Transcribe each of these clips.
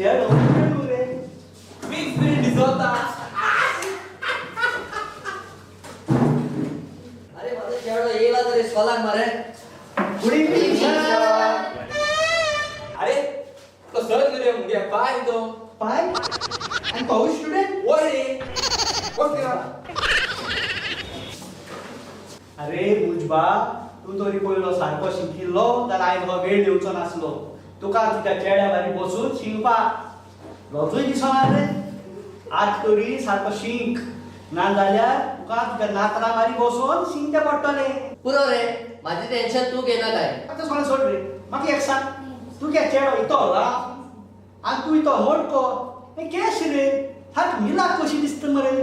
चेडो चेडूं रे. मिक्स ब्रीड दिसता. अरे माझो चेडो येयला तरी इस्कॉलाक मरे. Good evening sir. अरे तो सर न्हू रे मुगे पाय तो. पाय आनी तो स्टुडंट. वय रे वच रे. अरे मुजबा, तूं तरी पयलो सारको शिकिल्लो जाल्यार आयज हो वेळ दिवचो नासलो तुका. तुज्या चेड्या बारी बसून शिकपाक लजूय दिसना रे. आज तरी सारको शीक, ना जाल्यार तुका तुज्या नातरां बारी बसून शिंकचें पडटलें. पुरो रे, माझी टेन्शन तूं घेयना काय. आतां सगळें सोड रे, म्हाका एक सांग, तुगे चेडो इतो राफ आनी तूं इतो मोटको, हें केश रे सारकें मिलाक कशी दिसता मरे.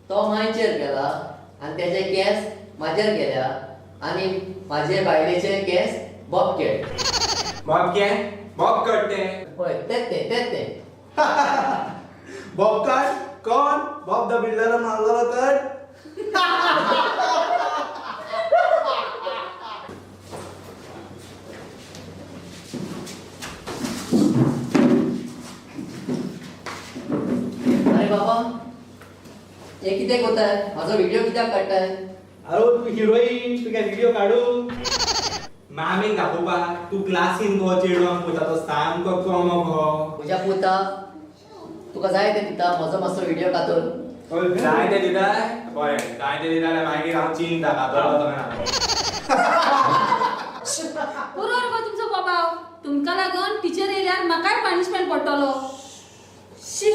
तो मांयचेर गेला आनी तेजे केंस म्हाजेर गेल्या आनी म्हाजे बायलेचे केंस बॉबकेट. बॉब के बॉब कट ते. पळय तेच तें तेच तें. बॉब कट कोण? बॉब the builder मारलेलो कट. अरे बाबा, हे कितें कोताय? म्हाजो व्हिडिओ कित्याक काडटाय? अरे तूं हिरोईन, तुगे व्हिडिओ काडू. मामीक दाखोवपाक तूं क्लासीन गो चेडवांक पळयता तो सामको कोमो गो. म्हज्या पुता, तुका जाय तें दिता, म्हजो मातसो व्हिडिओ कातून. जाय ते दिता. बरें, जाय ते दिता जाल्यार मागीर हांव चिंता कातरलो तो ना. पुरो रे गो तुमचो बोबाव. तुमकां लागून टिचर येयल्यार म्हाकाय पनिशमेंट पडटलो. शी.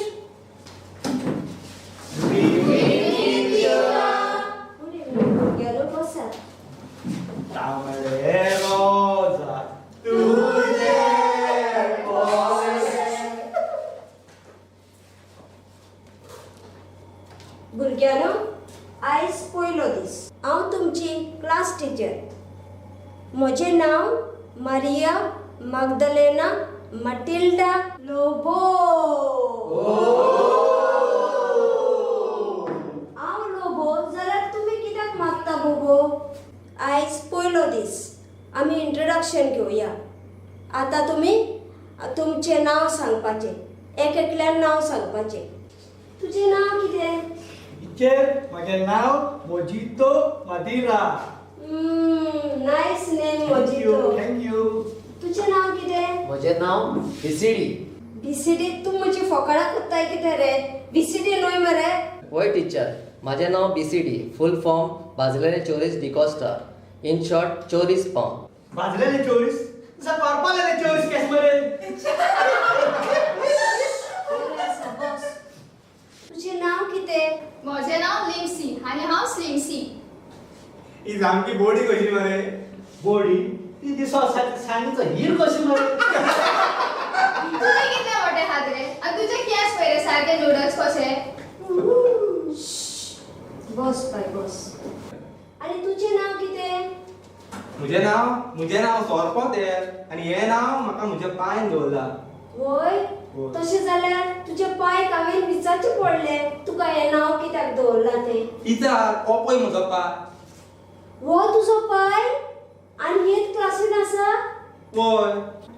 भुरग्यांनो बसात. तांबडे रोजा तुझे पोसे. भुरग्यांनो, आयज पयलो दीस. हांव तुमची क्लास टिचर. म्हजें नांव मारिया मागदलेना मटिल्डा लोबो. हांव लोबो जाल्यार तुमी कित्याक मागता बोबो? आयज पयलो दीस, आमी इंट्रोडक्शन घेवया. आतां तुमी तुमचें नांव सांगपाचें, एक एकल्यान नांव सांगपाचें. तुजें नांव कितें? टिचर, म्हजें नांव Mojito Madeira. Nice name Mojito. Thank you. तुजें नांव कितें? म्हजें नांव बीसीडी. बीसीडी? तूं म्हजी फकाणां कोत्ताय कितें रे? बीसीडी न्हय मरे. वय टिचर, म्हाजें नांव बीसीडी, फूल फॉर्म भाजलेले चोरीस डिकॉस्टा, इन शॉर्ट चोरीस पाव. भाजलेले चोवीस जसा करपालेले 24 केस मरे. बरें आसा, बस. तुजें नांव कितें? म्हजें नांव लिमसी आनी हांव स्लिमसी. ही सामकी बोडी कशी मरे. बोडी ती दिसो सांगीचो हीर कशी मरे. तुजें कितले मोठे हात रे आनी तुजे केंस पळय रे सारके नुडल्स कशे. बस बाय बस. आनी तुजें नांव कितें? म्हजें नांव, म्हजें नांव सोरपोतेर आनी हें नांव म्हाका म्हज्या पायन दवरलां. वय? वय. तशें जाल्यार तुज्या पायक हांवें विचारचें पडलें तुका हें नांव कित्याक दवरलां तें. इचार, हो पळय म्हजो पाय. हो तुजो पाय आनी हेच क्लासीन आसा? वय.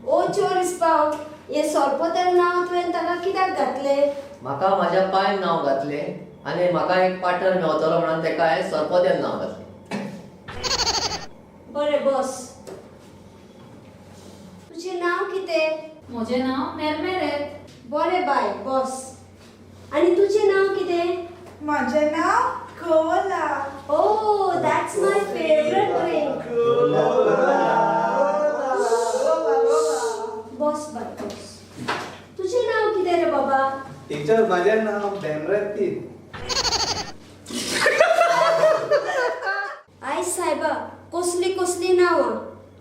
ओ चोरीस पाव, हें सोरपोतेर नांव तुवें ताका कित्याक घातलें? म्हाका म्हाज्या पायन नांव घातलें आनी म्हाका एक पार्टनर मेवतलो म्हणून तेका हांवें सरपोतेल नांव घातलें. बरें, बस. तुजें नांव कितें? म्हजें नांव मेरमेरेत. बरें बाय, बस. आनी तुजें नांव कितें? म्हजें नांव Cola. Oh, that's my favourite drink. बस बाय बस. तुजें नांव कितें रे बाबा? टिचर, म्हजें नांव बेनरेती. आयज सायबा, कसलीं कसलीं नांवां.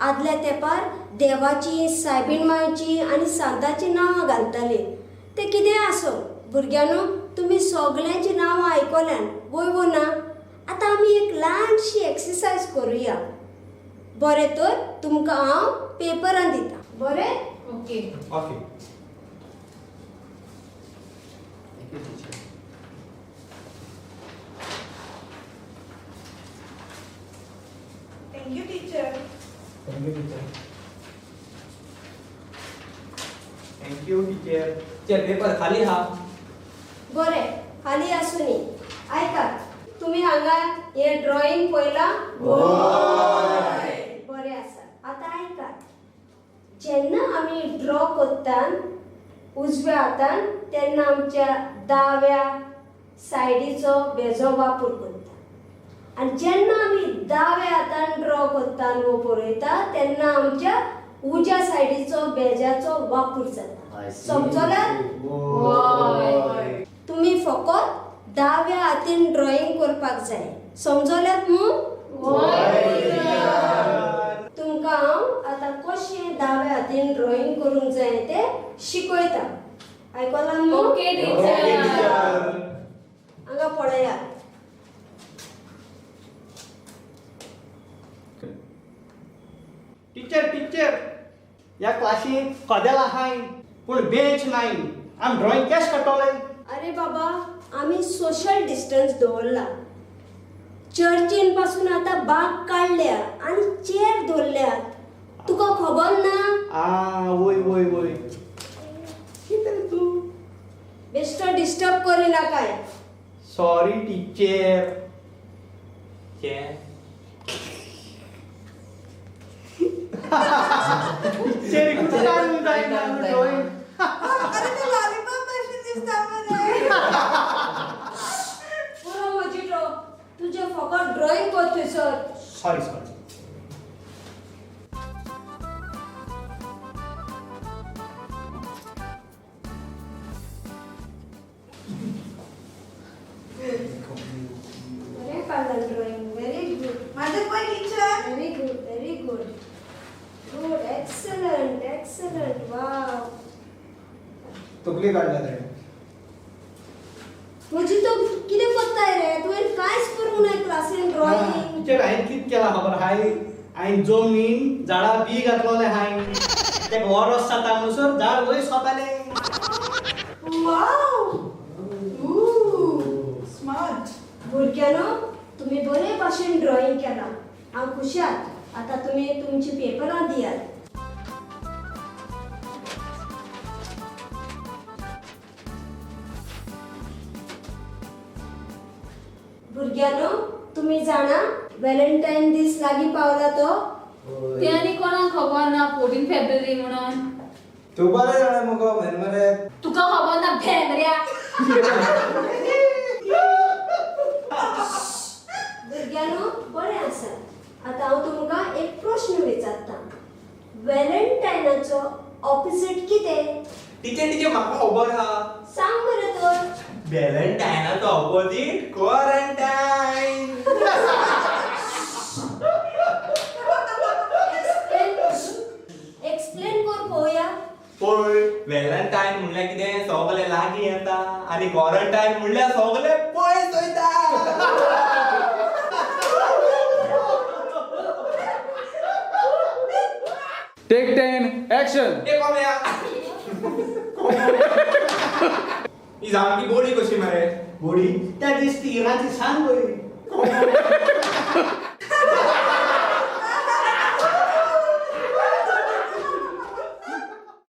आदल्या तेंपार देवाची, सायबीण मांयची आनी सांताची नांवां घालतालीं. तें कितेंय आसूं, भुरग्यांनो, तुमी सगल्यांचीं नांवां आयकल्यान वय वो ना? आतां आमी एक ल्हानशी एक्सरसायज करुया. बरें, तर तुमकां हांव पेपरां दिता, बरें? Okay. Okay. Thank you teacher. Thank you teacher. Thank you teacher. Thank you teacher. Teacher paper खाली हा. बरें, खाली आसूं न्ही. आयकात, तुमी हांगा हें ड्रॉइंग पळयलां? बरें आसा. आतां आयकात, जेन्ना आमी ड्रॉ करता उजव्या हातान तेन्ना आमच्या दाव्या सायडीचो बेजो वापर करता, आनी जेन्ना आमी दाव्या हातान ड्रॉ करता वो बरयता तेन्ना आमच्या उज्या सायडीचो बेजाचो वापर जाता. समजलें? तुमी फकत दाव्या हातीन ड्रॉइंग करपाक जाय. समजल्यात मू? तुमकां हांव आतां कशें दाव्या हातीन ड्रॉइंग करूंक जाय तें शिकयता. आयकलां मू? Okay teacher. हांगा पळयात. टीचर टीचर, ह्या क्लासींत कदेल आहाय पूण बेंच नाय. आमी ड्रॉइंग केश काडटले? अरे बाबा, आमी सोशल डिस्टन्स दवरला. चर्चीन पासून आतां बाग काडल्या आनी चेर दवरल्यात. तुका खबर ना? आ वय वय वय, कितें रे तूं? बेश्टो डिस्टर्ब करिनाकाय. Sorry teacher. Teacher कितें काडूंक जायना ड्रॉइंग? अरे ते लॉलीपॉप भशेन दिसता मरे. पुरो मजिटो, तुजें फकत ड्रॉइंग कर थंयसर. Sorry sorry. बरें काडलां ड्रॉइंग. Very good. माझं पळय teacher. Very good, very good. Good, excellent, excellent. Wow. तकली काडल्या ताणें. म्हजी तो कितें करताय रे? तुवें कांयच करूंक ना क्लासीन ड्रॉइंग. टिचर, हांवें कितें केलां खबर आहाय? हांवें जमनीन झाडां बी घातलोलें हांवें. तेका वरस जाता म्हणसर झाड वयर सोतालें. वाव, स्मार्ट. भुरग्यांनो, तुमी बरे भाशेन ड्रॉइंग केलां. हांव खुशाल. आतां तुमी तुमची पेपरां दियात. भुरग्यांनो, तुमी जाणा व्हॅलेंटायन दीस लागीं पावला तो? ते आनी कोणाक खबर ना 14 फेब्रुवारी म्हणून? तूं बरें जाणा मुगो मरे. तुका खबर ना भेंब्र्या? भुरग्यांनो, बरें आसा. आतां हांव तुमकां एक प्रश्न विचारता. व्हॅलेंटायनाचो ऑपोजीट कितें? टीचर टीचर, म्हाका खबर आहा. सांग मरे तर. व्हॅलेंटायनाचो ऑपोजीट क्वॉरंटायन. एक्सप्लेन कर पळोवया. पळय, व्हॅलेंटायन म्हणल्यार कितें? सगळे लागीं येता आनी क्वॉरंटायन म्हणल्यार सगळे पयस वयता. Take 10, action. ए कोम्या, ही सामकी बोडी कशी मरे. बोडी त्या दीस ती इराची सांग पळय.